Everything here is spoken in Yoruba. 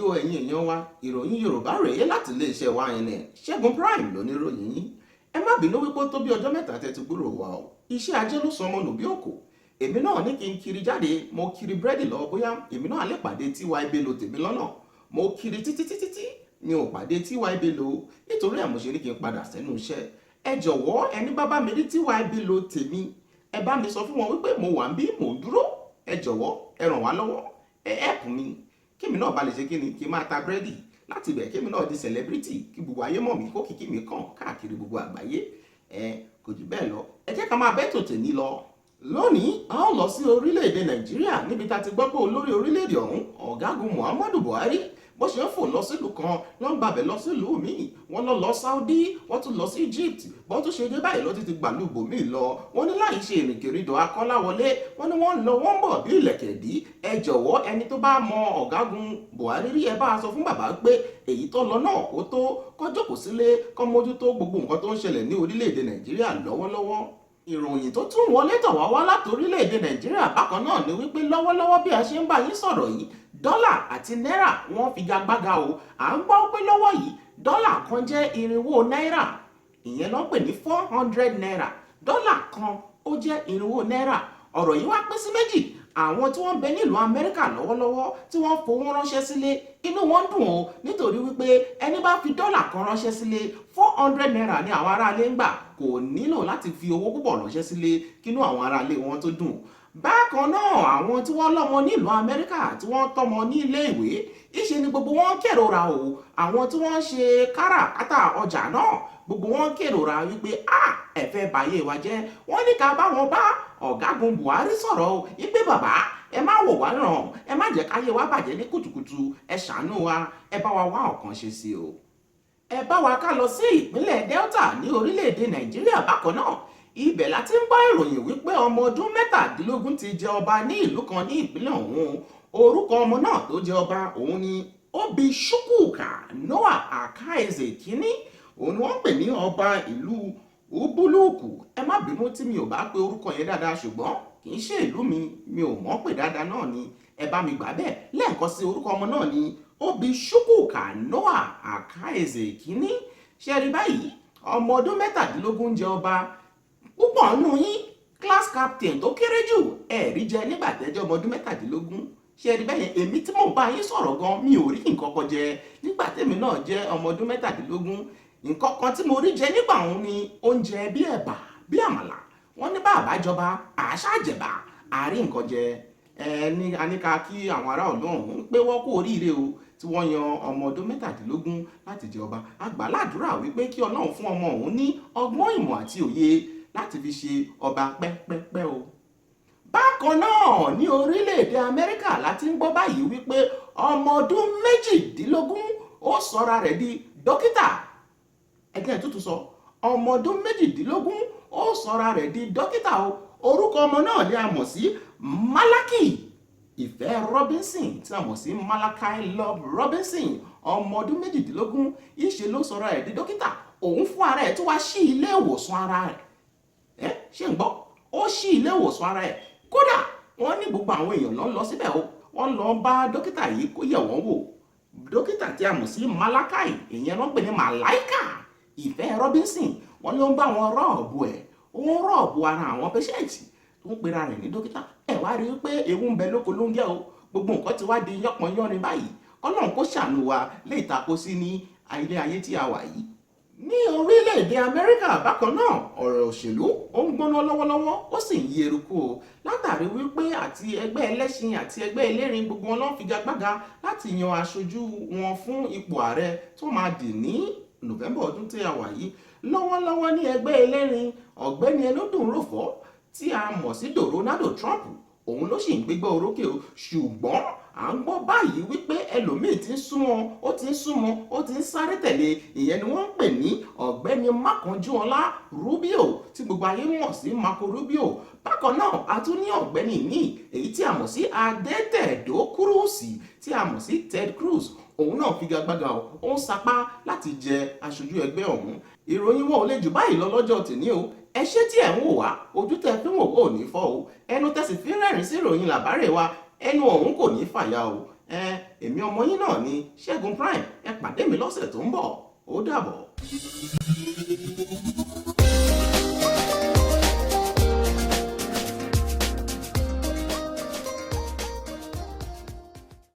O, ẹ̀yin èèyàn wa, ìròyìn Yorùbá rèé láti iléeṣẹ́ YNN. Ṣẹ́gun Prime lóníròyìn yín. Ẹ má bínú wípé ó tó bí ọjọ́ 3 tẹ́ ti gbúrò wa o. Iṣẹ́ ajé ló sọ ọmọ nù bí òkò. Èmi náà ní kí n kiri jáde, mo kiri búrẹ́dì lọ, bóyá èmi náà lè pàdé TY Bello tèmi lọ́nà. Mo kiri títí títí tí mi ò pàdé TY Bello, nítorí ẹ̀ mo ṣe ní kí n padà sẹ́nu iṣẹ́. Ẹ jọ̀wọ́, ẹni bá bá mi rí TY Bello tèmi, ẹ bá mi sọ fún wọn wípé mo wà ń bí, mò ń dúró. Ẹ jọ̀wọ́, ẹ ràn wá lọ́wọ́, ẹ help mi, kémi náà ba lè ṣe kíni, kí n máa ta búrẹ́dì láti ibẹ̀, kémi náà di celebrity, kí gbogbo ayé mọ̀ mí, kó kìkì mi kàn káàkiri gbogbo àgbáyé. Ẹ kò jù bẹ́ẹ̀ lọ, ẹ jẹ́ ká máa bẹ́ tòtè ní lọ. Lónìí, a ó lọ sí orílẹ̀-èdè Nàìjíríà, níbi tá a ti gbọ́ pé olórí orílẹ̀-èdè ọ̀hún, Ọ̀gágun Muhammadu Buhari, bó ṣe ń fò lọ sílùú kan ló ń gbàbẹ̀ lọ sílùú míì. Wọ́n lọ lọ Saudi, wọ́n tún lọ sí Egypt. Bó tún ṣe dé báyìí ló ti ti gbàlú bòmíì lọ. Wọ́n ní láì ṣe ìrìnkèrindò Akọ́láwọlé, wọ́n ní wọ́n ń lọ, wọ́n ń bọ̀ bí ìlẹ̀kẹ̀dí. Ẹ jọ̀wọ́, ẹni tó bá mọ Ọ̀gágun Buhari rí, ẹ bá a sọ fún bàbá pé èyí tó lọ náà ó tó, kó jókòó sílé, kó mójútó gbogbo nǹkan tó ń ṣẹlẹ̀ ní orílẹ̀-èdè Nàìjíríà lọ́wọ́lọ́wọ́. Ìròyìn tó tún wọlé tọ̀ wá wá láti orílẹ̀-èdè Nàìjíríà bákan náà ni wípé lọ́wọ́lọ́wọ́ bí a ṣe ń bá yín sọ̀rọ̀ yìí, dọ́là àti náírà wọ́n figagbága o. À ń gbọ́ pé lọ́wọ́ yìí, dọ́là kan jẹ́ 400 náírà, ìyẹn ló ń pè ní ₦400. Dọ́là kan ó jẹ́ 400 náírà. Ọ̀rọ̀ yìí wá pín sí méjì. Àwọn tí wọ́n ń bẹ nílùú Amẹ́ríkà lọ́wọ́lọ́wọ́, tí wọ́n fowó ránṣẹ́ sílé, inú wọn dùn o, nítorí wípé ẹni bá fi dọ́là kan ránṣẹ́ sílé, ₦400 ní àwọn aráalé ń gbà. Kò nílò láti fi owó púpọ̀ ránṣẹ́ sílé kínú àwọn aráalé wọn tó dùn. Bákan náà, àwọn tí wọ́n lọ́mọ nílùú Amẹ́ríkà, tí wọ́n tọ́mọ ní ilé ìwé, ìṣe ni gbogbo wọn kérora o. Àwọn tí wọ́n ń ṣe káràkátà ọjà náà, gbogbo wọn kérora wípé a ẹ fẹ́ báyé wa jẹ́. Wọ́n ní ká bá wọn bá Ọ̀gágun Buhari sọ̀rọ̀ o, wípé bàbá, ẹ má wò wá ràn, ẹ má jẹ́ káyé wa bàjẹ́ ní kùtùkùtù, ẹ ṣàánú wa, ẹ bá wa wá ọ̀kan ṣe sí o. Ẹ bá wa ká lọ sí ìpínlẹ̀ Delta ní orílẹ̀-èdè Nàìjíríà bákan náà. Ibẹ̀ la ti ń gbọ́ ìròyìn wípé ọmọ ọdún 17 ti jẹ ọba ní ìlú kan ní ìpínlẹ̀ ọ̀hún. Orúkọ ọmọ náà tó jẹ ọba òun ni Obi Chukwuka Noah Akaeze Kínní. Òun ni wọ́n ń pè ní ọba ìlú Ubuluku. Ẹ má bínú tí mi ò bá pe orúkọ yẹn dáadáa, ṣùgbọ́n kì í ṣe ìlú mi, mi ò mọ̀ pé dáadáa náà ni, ẹ bá mi gbà bẹ́ẹ̀. Lẹ́ẹ̀kan sí, orúkọ ọmọ náà ni Obi Chukwuka Noah Akaeze Kínní. Ṣe rí báyìí, ọmọ ọdún 17 jẹ ọba. Púpọ̀ nínú yín, class captain tó kéré jù ẹ̀rí jẹ nígbà tẹ́jọ́ ọmọ ọdún 17. Ṣe rí bẹ́yẹn? Èmi tí mò ń bá yín sọ̀rọ̀ gan, mi ò rí nǹkan kan jẹ nígbà tèmi náà jẹ́ ọmọ ọdún 17. Nǹkan kan tí mo rí jẹ nígbà òun ni oúnjẹ bí ẹ̀bà, bí àmàlà. Wọ́n ní bàbá jọba àṣà jẹ̀bà, àárí nǹkan jẹ. Ẹ ní aníka kí àwọn ará ọ̀dọ́ ọ̀hún pé wọ́n kú oríire o, tí wọ́n yan ọmọ ọdún 17 láti jẹ ọba. A gbà ládùúrà wípé kí Ọlọ́run fún ọmọ òun ní ọgbọ́n, ìmọ̀ àti òye láti fi ṣe ọba pẹ́pẹ́pẹ́ o. Bákan náà, ní orílẹ̀-èdè Amẹ́ríkà láti ń gbọ́ báyìí wípé ọmọ ọdún 18 ó sọra rẹ̀ di dókítà. Ẹgbẹ́ tuntun sọ, ọmọ ọdún 18 ó sọra rẹ̀ di dókítà o. Orúkọ ọmọ náà ni a mọ̀ sí Malaki Ìfẹ́ Robinson, tí a mọ̀ sí Malachi Love Robinson. Ọmọ ọdún 18 ìṣe ló sọra rẹ̀ di dókítà. Òun fún ara ẹ̀ tó wá sí ilé ìwòsàn ara rẹ̀. Ẹ ṣé ń gbọ́? Ó ṣí ilé ìwòsàn ara ẹ̀. Kódà, wọ́n ní gbogbo àwọn èèyàn ló ń lọ síbẹ̀ o, wọ́n lọ bá dókítà yìí kó yẹ̀ wọ́n wò. Dókítà tí a mọ̀ sí Malachi, ìyẹn ló ń pè ní Malaika Ìfẹ́ Robinson, wọ́n ló ń bá wọn rub ẹ̀, ó ń rub ara àwọn patient, tó ń pera rẹ̀ ní dókítà. Ẹ wá rí i pé ewu ń bẹ lóko ló ń gẹ́ o. Gbogbo nǹkan ti wá di yánpọnyánrin báyìí. Kọ́lọ́run kó ṣàánú wa lè tako sí ní ilé ayé tí a wà yìí. Ní orílẹ̀-èdè Amẹ́ríkà bákan náà, ọ̀rọ̀ òṣèlú ó ń gbóná lọ́wọ́lọ́wọ́, ó sì ń yí eruku o, látàrí wípé àti ẹgbẹ́ ẹlẹ́ṣin àti ẹgbẹ́ ẹlẹ́rìn, gbogbo wọn ló ń figagbága láti yan aṣojú wọn fún ipò ààrẹ tó máa dì ní November ọdún tí a wà yìí. Lọ́wọ́lọ́wọ́, ní ẹgbẹ́ ẹlẹ́rìn, ọ̀gbẹ́ni ẹlódùnrọ̀fọ́ tí a mọ̀ sí Donald Trump, òun ló sì ń gbégbá orókè o. Ṣùgbọ́n à ń gbọ́ báyìí wípé ẹlòmíì ti ń súnmọ́, ó ti ń súnmọ́, ó ti ń sáré tẹ̀lé. Ìyẹn ni wọ́n ń pè ní Ọ̀gbẹ́ni Mákànjúọlá Rubio, tí gbogbo ayé mọ̀ sí Marco Rubio. Bákan náà, a tún ní ọ̀gbẹ́ni míì, èyí tí a mọ̀ sí Adétẹ̀dó Kúrúùsì, tí a mọ̀ sí Ted Cruz. Òun náà figagbága o, ó ń sapá láti jẹ aṣojú ẹgbẹ́ ọ̀hún. Ìròyìn wọn ò lè jù báyìí lọ lọ́jọ́ tòní o. Ẹ ṣé tí ẹ̀ ń wò wá. Ojú tẹ́ fi ń wò wò ní fọ́ o. Ẹnu tẹ́ sì fi ń rẹ́rìn sí ìròyìn làbárè wa. Ẹnu ọ̀hún kò ní fàya o. Ẹ èmi ọmọ yín náà ni Ṣẹ́gun Prime. Ẹ pàdé mi lọ́sẹ̀ tó ń bọ̀. Ó dàbọ̀.